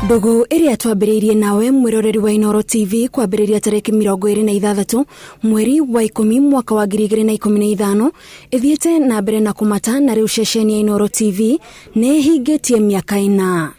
Ndũgũ ĩrĩa twambĩrĩirie nawe mwĩroreri wa Inooro TV kwambĩrĩria tarĩki 26 mweri wa 10 mwaka wa 2015 ĩthiĩte na mbere na kũmata, na rĩu ceceni ya Inooro TV nĩ ĩhingĩtie mĩaka 4.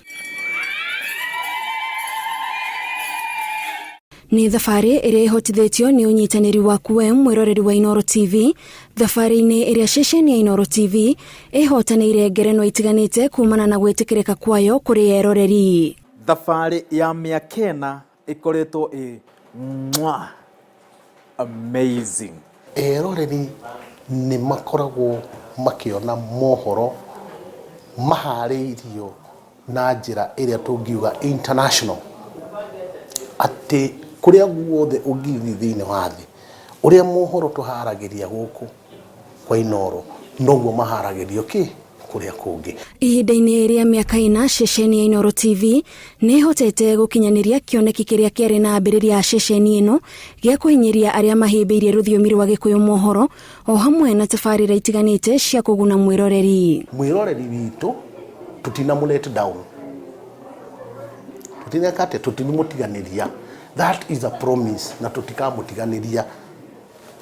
Nĩ thabarĩ ĩrĩa ĩhotithĩtio nĩ ũnyitanĩri waku we mwĩroreri wa Inooro TV, thabarĩ-inĩ ĩrĩa ceceni ya Inooro TV ĩhotanĩire ngerenwa itiganĩte kumana na gwĩtĩkĩrĩka kwayo kũrĩ eroreri. Thabarĩ ya mĩaka 4 ĩkoretwo ĩ mwah, amazing. Eroreri nĩ makoragwo makĩona mohoro maharĩirio na njĩra ĩrĩa tũngiuga international, atĩ kũrĩa guothe ũngĩthiĩ thĩinĩ wa thĩ, ũrĩa mohoro tũharagĩria gũkũ kwa Inooro, noguo maharagĩrio kĩ kũrĩa kũngĩ. Ihinda-inĩ rĩa mĩaka 4, ceceni ya Inooro TV nĩ ĩhotete gũkinyanĩria kĩoneki kĩrĩa kĩarĩ na ambĩrĩria a ceceni ĩno gĩa kũhinyĩria arĩa mahĩmbĩirie rũthiomi rwa Gĩkũyũ mohoro o hamwe na tabarĩra itiganĩte cia kũguna mwĩroreri. Mwĩroreri witũ tũtinamũ let down, tũtineka atĩa, tũtinamũtiganĩria, that is a promise, na tũtikamũtiganĩria.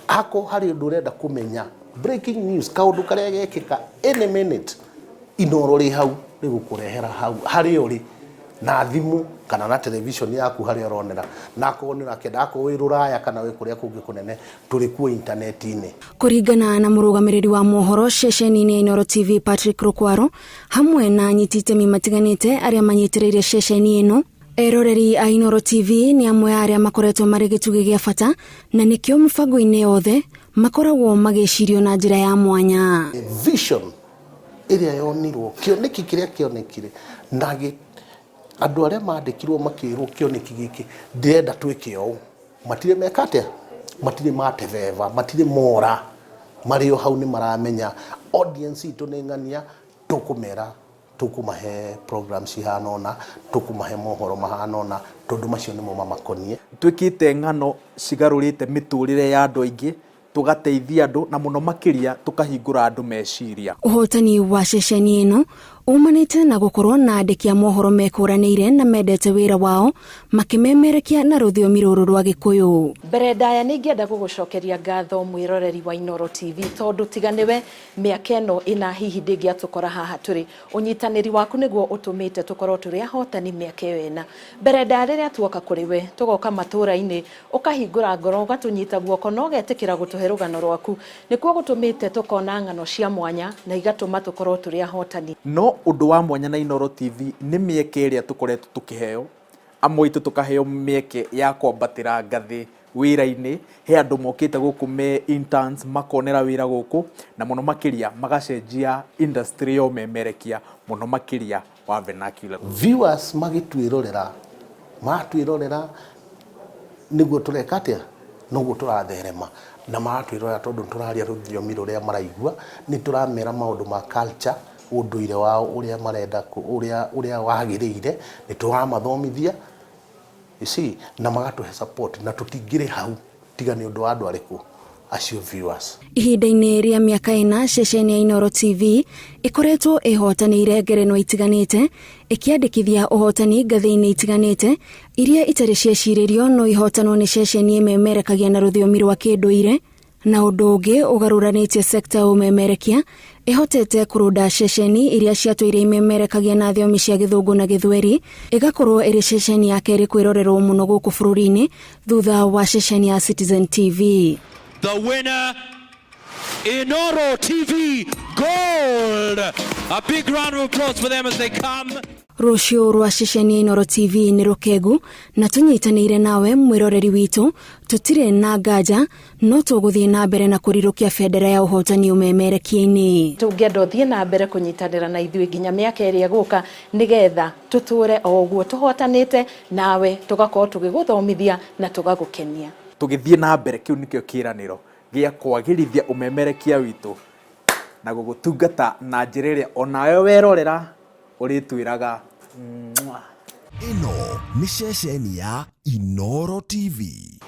Akorwo harĩ ũndũ ũrenda kũmenya, breaking news, kaũndũ karĩa gekĩka any minute, Inooro rĩ hau rĩgũkũrehera hau harĩa ũrĩ na thimũ kana na television yaku harĩa ũronera, na akorwo nĩ ũrakĩenda, akorwo wĩ rũraya kana wĩ kũrĩa kũngĩ kũnene, tũrĩ kuo intaneti-inĩ. Kũringana na mũrũgamĩrĩri wa mohoro ceceni-inĩ ya Inooro TV Patrick Rukwaro hamwe na anyiti itemi matiganĩte arĩa manyitĩrĩire ceceni ĩno, eroreri a Inooro TV nĩ amwe a arĩa makoretwo marĩ gĩtugĩ gĩa bata na nĩkĩo mũbango-inĩ yothe makoragwo magĩcirio na njĩra ya mwanya. Vision ĩrĩa yonirwo, kĩoneki kĩrĩa kĩonekire, na andũ arĩa mandĩkirwo makĩrwo kĩoneki gĩkĩ ndĩrenda twĩke ũũ, matirĩ meka atĩa, matirĩ matebeba, matirĩ mora, marĩ o hau nĩ maramenya audience itũ nĩ ng'ania, tũkũmera tũkũmahe program cihana ũna, tũkũmahe mohoro mahana ũna, tondũ macio nĩmo mamakoniĩ. Twĩkĩte ng'ano cigarũrĩte mĩtũrĩre ya andũ aingĩ, tũgateithia andũ na mũno makĩria tũkahingũra andũ meciria. Ũhotani wa ceceni ĩno umanĩte na gũkorwo na andĩki a mohoro mekũranĩire na mendete wĩra wao makĩmemerekia na rũthiomi rũrũ rwa Gĩkũyũ. Mbere ndaya nĩ ingĩenda gũgũcokeria ngatho mwĩroreri wa Inooro TV tondũ tiga nĩwe mĩaka ĩno ĩna hihi ndĩngĩatũkora haha tũrĩ. Ũnyitanĩri waku nĩguo ũtũmĩte tũkorwo tũrĩ ahotani mĩaka ĩyo ĩna. Mbere ndaya rĩrĩa tuoka kũrĩ we, tũgoka matũũra-inĩ, ũkahingũra ngoro, ũgatũnyita guoko na ũgetĩkĩra gũtũhe rũgano rwaku. Nĩkuo gũtũmĩte tũkona ng'ano cia mwanya na igatũma tũkorwo tũrĩ ahotani. No ũndũ wa mwanya na Inooro TV nĩ mĩeke ĩrĩa tũkoretwo tũkĩheo, amwe aitũ tũkaheo mĩeke ya kwambatĩra ngathĩ wĩra-inĩ, he andũ mokĩte gũkũ me interns makonera wĩra gũkũ, na mũno makĩria magacenjia industry ya ũmemerekia mũno makĩria wa vernacular. Viewers magĩtwĩrorera, maratwĩrorera nĩguo tũreka atĩa, noguo tũratherema, na maratwĩrorera tondũ nĩ tũraria rũthiomi rũrĩa maraigua, nĩ tũramera maũndũ ma culture, ũndũire wao ũrĩa marenda, ũrĩa ũrĩa wagĩrĩire, nĩ tũramathomithia, you see, na magatũhe support, na tũtingĩrĩ hau tiga nĩ ũndũ wa andũ arĩkũ, acio viewers. Ihinda-inĩ rĩa mĩaka 4, ceceni ya Inooro TV ĩkoretwo ĩhotanĩire ngerenwa itiganĩte, ĩkĩandĩkithia ũhotani ngathĩ-inĩ itiganĩte iria itarĩ ciecirĩrio no ihotanwo nĩ ceceni ĩmemerekagia na rũthiomi rwa kĩndũire, na ũndũ ũngĩ ũgarũranĩtie sekta ya ũmemerekia ĩhotete kũrũnda ceceni iria ciatũire imemerekagia na thiomi cia Gĩthũngũ na Gĩthweri, ĩgakorwo ĩrĩ ceceni ya kerĩ kwĩrorerwo mũno gũkũ bũrũri-inĩ thutha wa ceceni ya Citizen TV. The winner, Inooro TV Gold. A big round of applause for them as they come. Rũciũ rwa ceceni ya Inooro TV nĩ rũkengu na tũnyitanĩire nawe mwĩroreri witũ, tũtirĩ na nganja no tũgũthiĩ na mbere na kũrirũkia bendera ya ũhotani ũmemerekia-inĩ. Tũngĩenda ũthiĩ na mbere kũnyitanĩra na ithuĩ nginya mĩaka ĩrĩa ĩgũka nĩgetha tũtũre o ũguo tũhotanĩte nawe tũgakorwo tũgĩgũthomithia na tũgagũkenia. Tũgĩthiĩ na mbere, kĩu nĩkĩo kĩĩranĩro gĩa kwagĩrithia ũmemerekia witũ na gũgũtungata na njĩra ĩrĩa onawe werorera ũrĩtwĩraga mwah. Ĩno nĩ ceceni ya Inooro TV.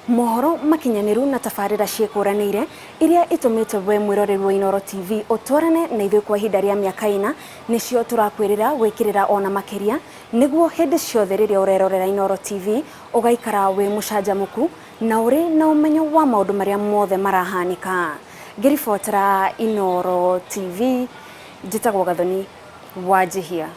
Mohoro makinyanĩru na tabarĩra ciĩkũranĩire iria itũmĩte we mwĩroreri wa Inooro TV ũtwarane na ithuĩ kwa ihinda rĩa mĩaka 4 nĩcio tũrakwĩrĩra gwĩkĩrĩra ona makĩria. Nĩguo hĩndĩ ciothe rĩrĩa ũrerorera Inooro TV ũgaikara wĩ mũcanjamũku na ũrĩ na ũmenyo wa maũndũ marĩa mothe marahanĩka. Ngĩribotera Inooro TV, njĩtagwo Gathoni Wanjihia.